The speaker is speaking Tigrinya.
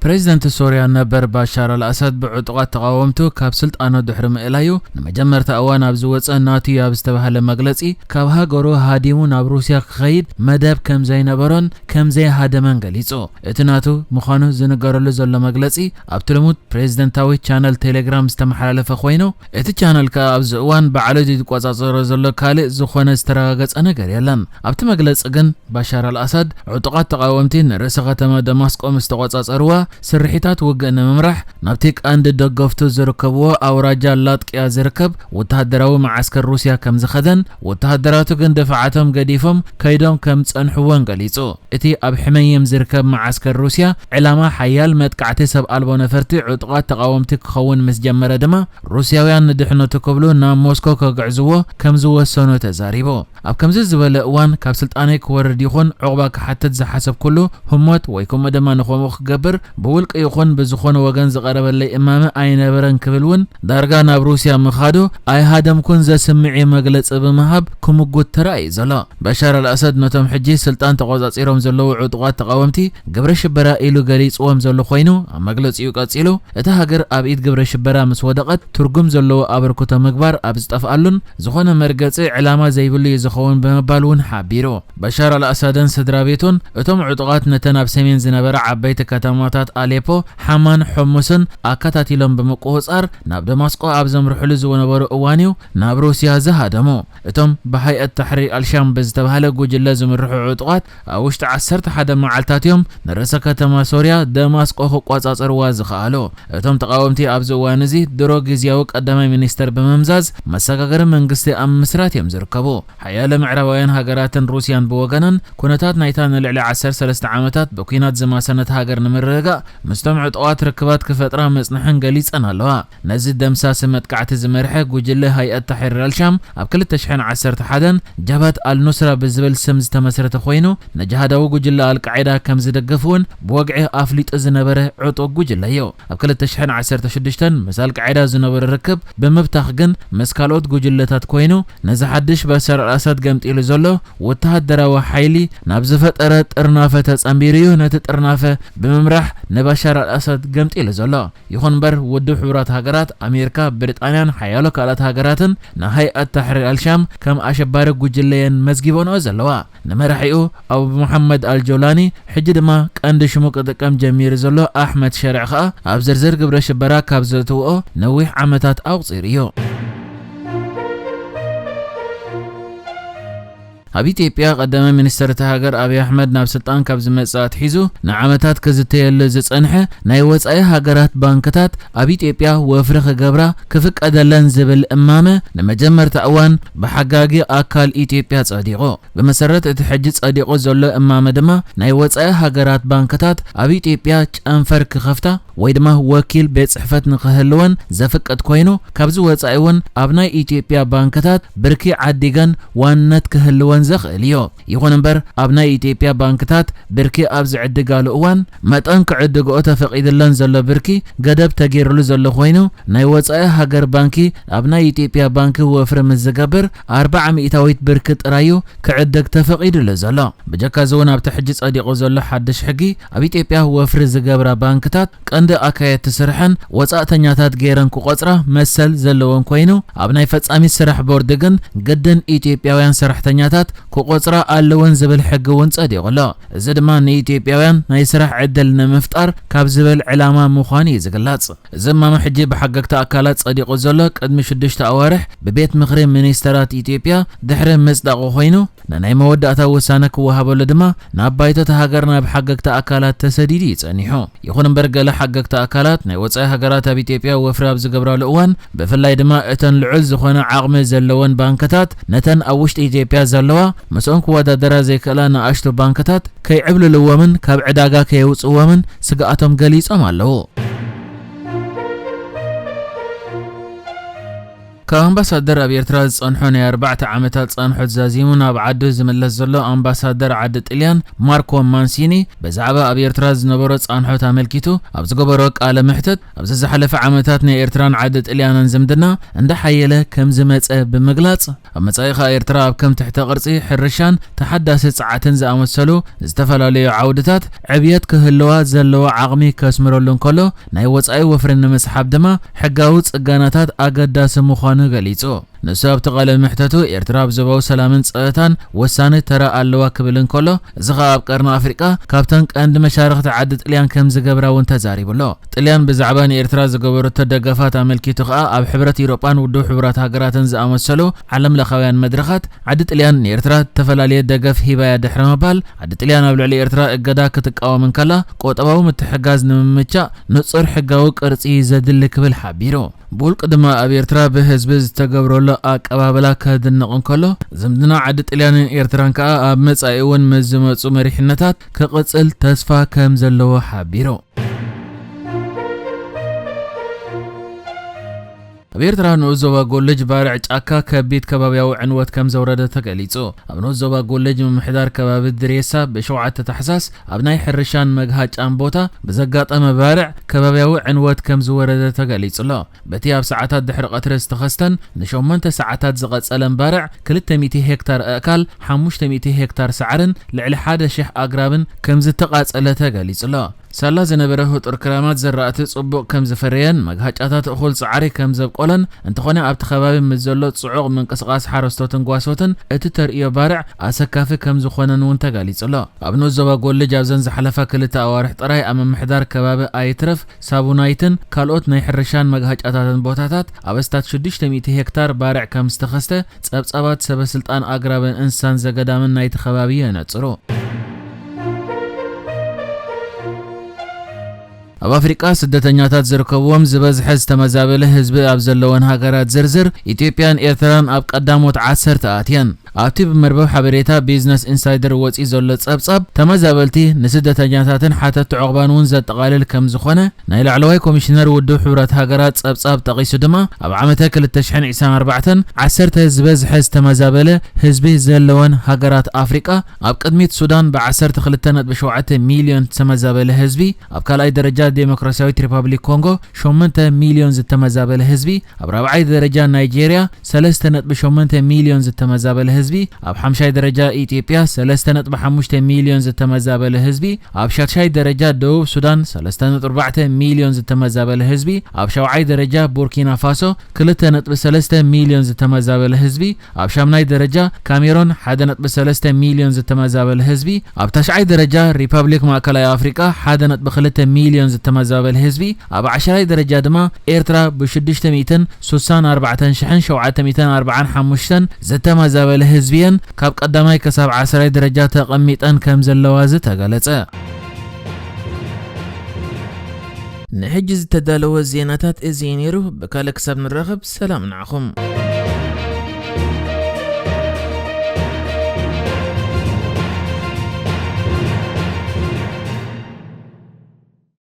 ፕሬዚደንት ሶርያ ነበር ባሻር ኣልኣሳድ ብዕጡቓት ተቓወምቱ ካብ ስልጣኑ ድሕሪ ምእላዩ ንመጀመርታ እዋን ኣብ ዝወፀ ናቱ ኣብ ዝተባህለ መግለፂ፣ ካብ ሃገሩ ሃዲሙ ናብ ሩስያ ክኸይድ መደብ ከም ዘይነበሮን ከም ዘይሃደመን ገሊፁ። እቲ ናቱ ምዃኑ ዝንገረሉ ዘሎ መግለፂ ኣብቲ ልሙድ ፕሬዚደንታዊ ቻነል ቴሌግራም ዝተመሓላለፈ ኮይኑ፣ እቲ ቻነል ከኣ ኣብዚ እዋን ባዕሉ ዝቆጻጸሮ ዘሎ ካልእ ዝኾነ ዝተረጋገጸ ነገር የለን። ኣብቲ መግለጺ ግን፣ ባሻር ኣልኣሳድ ዕጡቓት ተቓወምቲ ንርእሰ ከተማ ደማስቆ ምስ ተቖጻጸርዋ፣ ስርሒታት ውግእ ንምምራሕ ናብቲ ቀንዲ ደገፍቱ ዝርከብዎ ኣውራጃ ላጥቅያ ዝርከብ ወተሃደራዊ መዓስከር ሩስያ ከም ዝኸደን፣ ወተሃደራቱ ግን ድፋዓቶም ገዲፎም ከይዶም ከም ዝጸንሕዎን ገሊጹ። እቲ ኣብ ሕመይም ዝርከብ መዓስከር ሩስያ፣ ዕላማ ሓያል መጥቃዕቲ ሰብ ኣልቦ ነፈርቲ ዕጡቓት ተቓወምቲ ክኸውን ምስ ጀመረ ድማ፣ ሩስያውያን ንድሕነቱ ክብሉ ናብ ሞስኮ ከግዕዝዎ ከም ዝወሰኑ ተዛሪቡ። ኣብ ከምዚ ዝበለ እዋን፣ ካብ ስልጣነይ ክወርድ ይኹን ዑቕባ ክሓትት ዝሓሰብኩሉ ህሞት ወይ ከምኡ ድማ ንኸምኡ ክገብር ብውልቂ ይኹን ብዝኾነ ወገን ዝቐረበለይ እማመ ኣይነበረን ክብል እውን ዳርጋ ናብ ሩስያ ምኻዱ ኣይሃደምኩን ዘስምዕ መግለጺ ብምሃብ ክምጉት ተራእዩ ዘሎ። በሻር ኣልኣሳድ ነቶም ሕጂ ስልጣን ተቖጻጺሮም ዘለዉ ዕጡቓት ተቓወምቲ ግብረ ሽበራ ኢሉ ገሊጽዎም ዘሎ ኮይኑ፣ ኣብ መግለጺኡ ቀጺሉ፣ እታ ሃገር ኣብ ኢድ ግብረ ሽበራ ምስ ወደቐት ትርጉም ዘለዎ ኣበርክቶ ምግባር ኣብ ዝጠፍኣሉን ዝኾነ መርገጺ ዕላማ ዘይብሉ እዩ ዝኸውን ብምባል እውን ሓቢሩ። በሻር ኣልኣሳድን ስድራ ቤቱን እቶም ዕጡቓት ነተን ኣብ ሰሜን ዝነበራ ዓበይቲ ከተማታት ኣሌፖ፣ ሓማን ሖሙስን ኣከታቲሎም ብምቁጽጻር ናብ ደማስቆ ኣብ ዘምርሕሉ ዝነበሩ እዋን እዩ ናብ ሩስያ ዝሃደሙ። እቶም ብሃይኣት ታሕሪር ኣልሻም ብዝተባህለ ጉጅለ ዝምርሑ ዕጡቓት ኣብ ውሽጢ ዓሰርተ ሓደ መዓልታት እዮም ንርእሰ ከተማ ሶርያ ደማስቆ ክቆጻጸርዋ ዝኸኣሉ። እቶም ተቓወምቲ ኣብዚ እዋን እዚ ድሮ ግዝያዊ ቀዳማይ ሚኒስተር ብምምዛዝ መሰጋገሪ መንግስቲ ኣብ ምስራት እዮም ዝርከቡ። ሓያለ ምዕራባውያን ሃገራትን ሩስያን ብወገነን ኩነታት ናይታ ንልዕሊ ዓሰርተ ሰለስተ ዓመታት ብኲናት ዝማሰነት ሃገር ንምርግጋእ ምስቶም ዕጡቓት ርክባት ክፈጥራ ምጽንሐን ገሊጸን ኣለዋ። ነዚ ደምሳሲ መጥቃዕቲ ዝመርሐ ጉጅለ ሃይኣት ታሕሪር ኣልሻም ኣብ ክልተ ሽሕን ዓሰርተ ሓደን ጃብሃት ኣልኑስራ ብዝብል ስም ዝተመስረተ ኮይኑ፣ ንጅሃዳዊ ጉጅለ ኣልቃዒዳ ከም ዝደግፍ እውን ብወግዒ ኣፍሊጡ ዝነበረ ዕጡቕ ጉጅለ እዩ። ኣብ ክልተ ሽሕን ዓሰርተ ሽዱሽተን ምስ ኣልቃዒዳ ዝነበሮ ርክብ ብምብታኽ ግን ምስ ካልኦት ጉጅለታት ኮይኑ፣ ነዚ ሓድሽ በሻር ኣልኣሳድ ገምጢሉ ዘሎ ወተሃደራዊ ሓይሊ ናብ ዝፈጠረ ጥርናፈ ተጸንቢሩ እዩ። ነቲ ጥርናፈ ብምምራሕ ንባሻር ኣልኣሳድ ገምጢሉ ዘሎ። ይኹን እምበር፣ ውድብ ሕቡራት ሃገራት፣ ኣሜሪካ፣ ብሪጣንያን ሓያሎ ካልኣት ሃገራትን ንሃይኣት ታሕሪር ኣልሻም ከም ኣሸባሪ ጉጅለ እየን መዝጊበንኦ ዘለዋ። ንመራሒኡ ኣቡ መሓመድ ኣልጆላኒ፣ ሕጂ ድማ ቀንዲ ሽሙ ክጥቀም ጀሚሩ ዘሎ ኣሕመድ ሸርዕ ከኣ ኣብ ዝርዝር ግብረ ሽበራ ካብ ዘእትውኦ ነዊሕ ዓመታት ኣቑጺሩ እዩ። ኣብ ኢትዮጵያ፣ ቀዳማይ ሚኒስተር እታ ሃገር ኣብይ ኣሕመድ ናብ ስልጣን ካብ ዝመጽእ ኣትሒዙ ንዓመታት ክዝተየሉ ዝጸንሐ ናይ ወጻኢ ሃገራት ባንክታት ኣብ ኢትዮጵያ ወፍሪ ክገብራ ክፍቀደለን ዝብል እማመ ንመጀመርታ እዋን ብሓጋጊ ኣካል ኢትዮጵያ ጸዲቑ። ብመሰረት እቲ ሕጂ ጸዲቑ ዘሎ እማመ ድማ ናይ ወጻኢ ሃገራት ባንክታት ኣብ ኢትዮጵያ ጨንፈር ክኸፍታ ወይ ድማ ወኪል ቤት ጽሕፈት ንኽህልወን ዘፍቅድ ኮይኑ፣ ካብዚ ወጻኢ እውን ኣብ ናይ ኢትዮጵያ ባንክታት ብርኪ ዓዲገን ዋንነት ክህልወን ዘኽእል እዩ። ይኹን እምበር፣ ኣብ ናይ ኢትዮጵያ ባንክታት ብርኪ ኣብ ዝዕድጋሉ እዋን መጠን ክዕድግኦ ተፈቒድለን ዘሎ ብርኪ ገደብ ተገይሩሉ ዘሎ ኮይኑ፣ ናይ ወጻኢ ሃገር ባንኪ ኣብ ናይ ኢትዮጵያ ባንኪ ወፍሪ ምስ ዝገብር ኣርብዓ ሚእታዊት ብርኪ ጥራይ እዩ ክዕደግ ተፈቒዱሉ ዘሎ። ብጀካ እዚ እውን ኣብቲ ሕጂ ጸዲቑ ዘሎ ሓድሽ ሕጊ ኣብ ኢትዮጵያ ወፍሪ ዝገብራ ባንክታት ቀንዲ ኣካየድቲ ስርሐን ወጻእተኛታት ገይረን ክቖጽራ መሰል ዘለወን ኮይኑ ኣብ ናይ ፈጻሚት ስራሕ ቦርድ ግን ግድን ኢትዮጵያውያን ሰራሕተኛታት ክቖጽራ ኣለወን ዝብል ሕጊ እውን ጸዲቑ ኣሎ። እዚ ድማ ንኢትዮጵያውያን ናይ ስራሕ ዕድል ንምፍጣር ካብ ዝብል ዕላማ ምዃኑ እዩ ዝግለጽ። እዚ እማመ ሕጂ ብሓገግቲ ኣካላት ጸዲቑ ዘሎ ቅድሚ ሽዱሽተ ኣዋርሕ ብቤት ምኽሪ ሚኒስተራት ኢትዮጵያ ድሕሪ ምጽዳቑ ኮይኑ፣ ንናይ መወዳእታ ውሳነ ክወሃበሉ ድማ ናብ ባይቶ እታ ሃገር ናብ ሓገግቲ ኣካላት ተሰዲዱ እዩ ጸኒሑ። ይኹን እምበር፣ ገለ ሓገግቲ ኣካላት ናይ ወጻኢ ሃገራት ኣብ ኢትዮጵያ ወፍሪ ኣብ ዝገብራሉ እዋን፣ ብፍላይ ድማ እተን ልዑል ዝኾነ ዓቕሚ ዘለወን ባንክታት፣ ነተን ኣብ ውሽጢ ኢትዮጵያ ዘለዋ ምስኦም ክወዳደራ ዘይክእላ ንኣሽቱ ባንክታት ከይዕብልልዎምን ካብ ዕዳጋ ከየውጽእዎምን ስግኣቶም ገሊጾም ኣለዉ። ካብ ኣምባሳደር ኣብ ኤርትራ ዝጸንሖ ናይ ኣርባዕተ ዓመታት ጻንሖት ዛዚሙ ናብ ዓዱ ዝምለስ ዘሎ ኣምባሳደር ዓዲ ጥልያን ማርኮ ማንሲኒ፣ ብዛዕባ ኣብ ኤርትራ ዝነበሮ ጻንሖት ኣመልኪቱ ኣብ ዝገበሮ ቃለ መሕትት፣ ኣብዚ ዝሓለፈ ዓመታት ናይ ኤርትራን ዓዲ ጥልያንን ዝምድና እንዳሓየለ ከም ዝመጸ ብምግላጽ፣ ኣብ መጻኢ ከኣ ኤርትራ ኣብ ከም ትሕተ ቅርጺ፣ ሕርሻን ተሓዳሲ ጸዓትን ዝኣመሰሉ ዝተፈላለዩ ዓውድታት ዕብየት ክህልዋ ዘለዎ ዓቕሚ ከስምረሉ እንከሎ፣ ናይ ወጻኢ ወፍሪ ንምስሓብ ድማ ሕጋዊ ጽገናታት ኣገዳሲ ምዃኑ ገሊጹ። ንሱ ኣብቲ ቃለ መሕተቱ፣ ኤርትራ ኣብ ዞባዊ ሰላምን ጸጥታን ወሳኒ ተራ ኣለዋ ክብል እንከሎ፣ እዚ ኸኣ ኣብ ቀርኒ ኣፍሪቃ ካብተን ቀንዲ መሻርኽቲ ዓዲ ጥልያን ከም ዝገብራ እውን ተዛሪቡ ኣሎ። ጥልያን ብዛዕባ ንኤርትራ ዝገበረቶ ደገፋት ኣመልኪቱ ኸኣ፣ ኣብ ሕብረት ኢሮጳን ውድብ ሕቡራት ሃገራትን ዝኣመሰሉ ዓለም ለኻውያን መድረኻት፣ ዓዲ ጥልያን ንኤርትራ ዝተፈላለየ ደገፍ ሂባያ ድሕሪ ምባል፣ ዓዲ ጥልያን ኣብ ልዕሊ ኤርትራ እገዳ ክትቃወም እንከላ፣ ቁጠባዊ ምትሕጋዝ ንምምቻእ ንጹር ሕጋዊ ቅርጺ እዩ ዘድሊ ክብል ሓቢሩ። ብውልቂ ድማ ኣብ ኤርትራ ብህዝቢ ዝተገብረሉ ኣቀባብላ ከድንቕ እንከሎ፣ ዝምድና ዓዲ ጥልያንን ኤርትራን ከኣ ኣብ መጻኢ እውን ምስ ዝመጹ መሪሕነታት ክቕጽል ተስፋ ከም ዘለዎ ሓቢሩ። ኣብ ኤርትራ ንኡስ ዞባ ጎልጅ ባርዕ ጫካ ከቢድ ከባብያዊ ዕንወት ከም ዘውረደ ተገሊጹ። ኣብ ንኡስ ዞባ ጎልጅ ምምሕዳር ከባቢ ድሬሳ ብሸውዓተ ታሕሳስ ኣብ ናይ ሕርሻን መግሃጫን ቦታ ብዘጋጠመ ባርዕ ከባብያዊ ዕንወት ከም ዝወረደ ተገሊጹ ኣሎ። በቲ ኣብ ሰዓታት ድሕሪ ቀትሪ ዝተኸስተን ንሸሞንተ ሰዓታት ዝቐጸለን ባርዕ ክልተ ሚእቲ ሄክታር ኣእካል፣ ሓሙሽተ ሚእቲ ሄክታር ሳዕርን ልዕሊ ሓደ ሽሕ ኣግራብን ከም ዝተቓጸለ ተገሊጹ ኣሎ። ሳላ ዝነበረ ህጡር ክራማት ዘራእቲ ጽቡቕ ከም ዝፈረየን መግሃጫታት እኹል ጻዕሪ ከም ዘብቆለን፣ እንተኾነ ኣብቲ ከባቢ ምስ ዘሎ ጽዑቕ ምንቅስቓስ ሓረስቶትን ጓሶትን እቲ ተርእዮ ባርዕ ኣሰካፊ ከም ዝኾነን እውን ተጋሊጹ ኣሎ። ኣብ ንኡስ ዞባ ጎልጅ ኣብዘን ዝሓለፋ ክልተ ኣዋርሕ ጥራይ ኣብ ምምሕዳር ከባቢ ኣይትረፍ ሳቡናይትን ካልኦት ናይ ሕርሻን መግሃጫታትን ቦታታት ኣብ ኣስታት ሽዱሽተ ሚእቲ ሄክታር ባርዕ ከም ዝተኸስተ ጸብጻባት ሰበ ስልጣን ኣግራብን እንስሳን ዘገዳምን ናይቲ ከባቢ የነጽሩ። ኣብ ኣፍሪቃ ስደተኛታት ዝርከብዎም ዝበዝሐ ዝተመዛበለ ህዝቢ ኣብ ዘለወን ሃገራት ዝርዝር ኢትዮጵያን ኤርትራን ኣብ ቀዳሞት ዓሰርተ ኣትየን። ኣብቲ ብመርበብ ሓበሬታ ቢዝነስ ኢንሳይደር ወጺኡ ዘሎ ጸብጻብ፣ ተመዛበልቲ ንስደተኛታትን ሓተቲ ዑቕባን እውን ዘጠቓልል ከም ዝኾነ ናይ ላዕለዋይ ኮሚሽነር ውድብ ሕቡራት ሃገራት ጸብጻብ ጠቒሱ ድማ፣ ኣብ ዓመተ ክልተ ሽሕን ዕስራን ኣርባዕተን ዓሰርተ ዝበዝሐ ዝተመዛበለ ህዝቢ ዘለወን ሃገራት ኣፍሪቃ፣ ኣብ ቅድሚት ሱዳን ብዓሰርተ ክልተ ነጥቢ ሸውዓተ ሚልዮን ዝተመዛበለ ህዝቢ፣ ኣብ ካልኣይ ደረጃ ዴሞክራሲያዊት ሪፓብሊክ ኮንጎ ሸሞንተ ሚልዮን ዝተመዛበለ ህዝቢ፣ ኣብ ራብዓይ ደረጃ ናይጄርያ ሰለስተ ነጥቢ ሸሞንተ ሚልዮን ዝተመዛበለ ህዝቢ፣ ኣብ ሓምሻይ ደረጃ ኢትዮጵያ ሰለስተ ነጥቢ ሓሙሽተ ሚልዮን ዝተመዛበለ ህዝቢ፣ ኣብ ሻድሻይ ደረጃ ደቡብ ሱዳን ሰለስተ ነጥቢ ኣርባዕተ ሚልዮን ዝተመዛበለ ህዝቢ፣ ኣብ ሻውዓይ ደረጃ ቡርኪና ፋሶ ክልተ ነጥቢ ሰለስተ ሚልዮን ዝተመዛበለ ህዝቢ፣ ኣብ ሻምናይ ደረጃ ካሜሮን ሓደ ነጥቢ ሰለስተ ሚልዮን ዝተመዛበለ ህዝቢ፣ ኣብ ታሽዓይ ደረጃ ሪፓብሊክ ማእከላይ ኣፍሪቃ ሓደ ነጥቢ ክልተ ሚልዮን ዝተመዛበለ ህዝቢ፣ ኣብ ዓሽራይ ደረጃ ድማ ኤርትራ ብሽዱሽተ ሚእትን ስሳን ኣርባዕተን ሽሕን ሸውዓተ ሚእትን ኣርባዓን ሓሙሽተን ዝተመዛበለ ህዝቢ እየን ካብ ቀዳማይ ክሳብ ዓስራይ ደረጃ ተቐሚጠን ከም ዘለዋ ዝተገለጸ። ንሕጂ ዝተዳለወ ዜናታት እዚ እዩ ነይሩ። ብካልእ ክሳብ ንራኸብ ሰላም ንዓኹም።